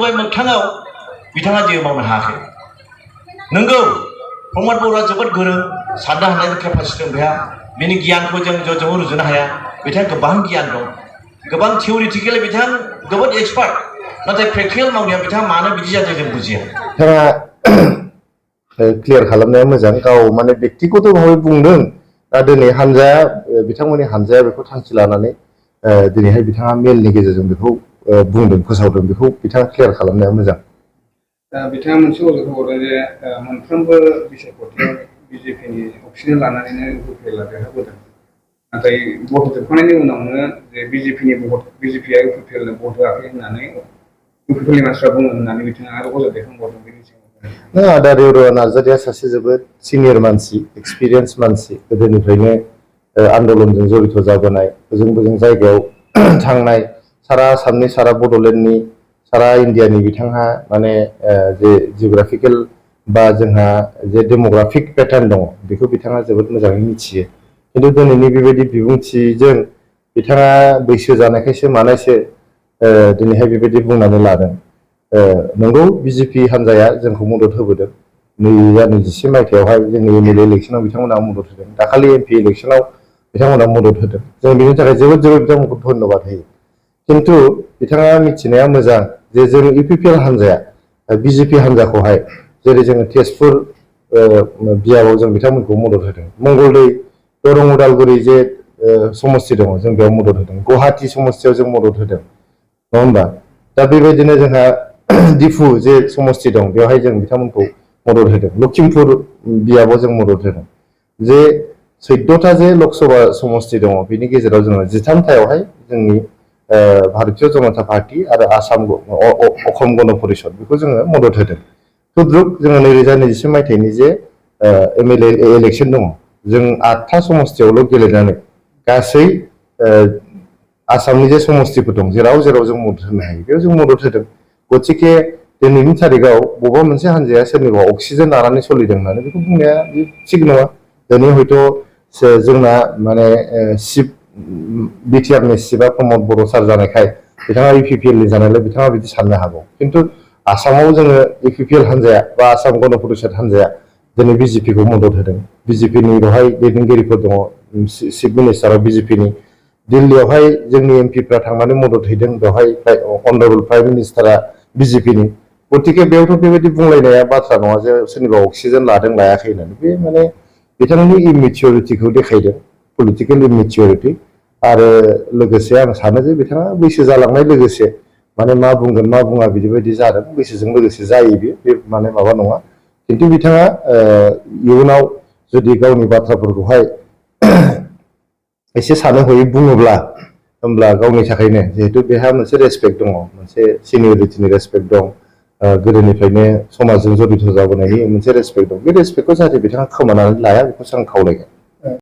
नाथाय मोगथाङाव बिथाङा जेबो मावनो हायाखै नंगौ प्रमद बर'आ जोबोद गोरों साननो हानाय केपासिटि दं बेहा बिनि गियानखौ जों ज'जों रुजुनो हाया बिथाङा गोबां गियान दं गोबां थियरिटिकेलि बिथां गोबां एक्सपार्ट नाथाय प्रेक्टिकेल मावनाया बिथाङा मानो बिदि जादों जों बुजिया बिथाङा क्लियार खालामनाया मोजां गाव माने व्यक्तिगत भाबै बुंदों दा दिनै हानजाया बिथांमोननि हानजाया बेखौ थांखि लानानै दिनैहाय बिथाङा मेलनि गेजेरजों बेखौ बुंदों फोसावदों बेखौ बिथाङा क्लियार खालामनाया मोजां बिथाङा मोनसे अजद होबावदों जे मोनफ्रोमबो बिसायख'थियाव बिजेपिनि अक्सिजेन लानानैनो UPPL देरहाबोदों नाथाय भट जोबखांनायनि उनावनो जे बिजेपिआ UPPL भट होआखै होननानै UPPLनि मानसिफ्रा बुङो होननानै बिथाङा आरो अजद दैखांबावदों बेनि सिगाङाव आदा देवरुवा नार्जारिया सासे जोबोद सिनियर मानसि एक्सपिरियेन्स मानसि गोदोनिफ्रायनो आन्दलनजों जड़ित जाबोनाय बोजों जायगायाव थांनाय सारा आसामनि सारा बड'लेण्डनि सारा इन्डियानि बिथांहा माने जे जिअग्राफिकेल बा जोंहा जे डेमोग्राफिक पेटार्न दङ बेखौ बिथाङा जोबोद मोजाङै मिथियो खिन्थु दिनैनि बेबायदि बिबुंथिजों बिथाङा बैसो जानायखायसो मानायसो दिनैहाय बेबायदि बुंनानै लादों नंगौ बिजेपि हान्जाया जोंखौ मदद होबोदों 2021 मायथाइयावहाय जोंनि MLA इलेक्शनाव बिथांमोना मदद होदों दाखालि MP इलेक्शनाव बिथांमोना मदद होदों जों बेनि थाखाय जोबोद बिथांमोनखौ धन्यबाद होयो किन्तु बिथाङा मिथिनाया मोजां जे जों UPPL हान्जाया बिजेपि हान्जाखौहाय जेरै जोङो तेजपुर बियाबाव जों बिथांमोनखौ मदद होदों मंगलदै दरं उदालगुरि जे समस्ति दङ जों बेयाव मदद होदों गुवाहाटी समस्तियाव जों मदद होदों नङा होमबा दा बेबायदिनो जोंहा दिफु जे समस्ति दं बेवहाय जों बिथांमोनखौ मदद होदों लखिमपुर बियाबाव जों मदद होदों जे 14टा जे लकसभा समस्ति दङ बेनि गेजेराव जोङो 13टायावहाय जोंनि भारतीय जनता पार्टी आरो अखम गण परिषद बेखौ जोङो मदद होदों तुद्रुक जोङो 2021 मायथाइनि जे MLA इलेक्शन दङ जों 8टा समस्तियावल' गेलेनानै गासै आसामनि जे समस्तिफोर दं जेराव जों मदद होनो हायो बेयाव जों मदद होदों गतिके दिनैनि तारिखाव बबेबा मोनसे हान्जाया सोरनिबा अक्सिजेन लानानै सोलिदों होननानै बेखौ बुंनाया थिग नङा दिनै हयथ' जोंना माने चिफ बिटिआरनि चिफआ प्रमद बर' सार जानायखाय बिथाङा UPPLनि जानायलाय बिथाङा बिदि साननो हागौ किन्तु आसामाव जोङो UPPL हान्जाया बा आसाम गण परिषद हान्जाया दिनै बिजेपिखौ मदद होदों बिजेपिनि बेवहाय दैदेनगिरिफोर दङ चिफ मिनिस्टारा बिजेपिनि दिल्लीयावहाय जोंनि MPफ्रा थांनानै मदद हैदों बेवहाय अनारेबल प्राइम मिनिस्टारा बिजेपिनि गतिके बेयावथ' बेबायदि बुंलायनाया बाथ्रा नङा जे सोरनिबा अक्सिजेन लादों लायाखै होननानै बे माने बिथांनि इमेच्युरिटिखौ देखायदों पलिटिकेल इमेच्युरिटि आरो लोगोसे आं सानो जे बिथाङा बैसो जालांनाय लोगोसे माने मा बुंगोन मा बुङा बिदिबायदि जादों बैसोजों लोगोसे जायो बे माने माबा नङा किन्तु बिथाङा इयुनाव जुदि गावनि बाथ्राफोरखौहाय एसे सानो हयै बुङोब्ला होमब्ला गावनि थाखायनो जिहेतु बेहा मोनसे रेसपेक्ट दङ मोनसे सिनियरिटिनि रेसपेक्ट दं गोदोनिफ्रायनो समाजजों जड़ित जाबोनायनि मोनसे रेसपेक्ट दं बे रेसपेक्टखौ जाहाथे बिथाङा खोमानानै लाया बेखौसो आं खावलायगोन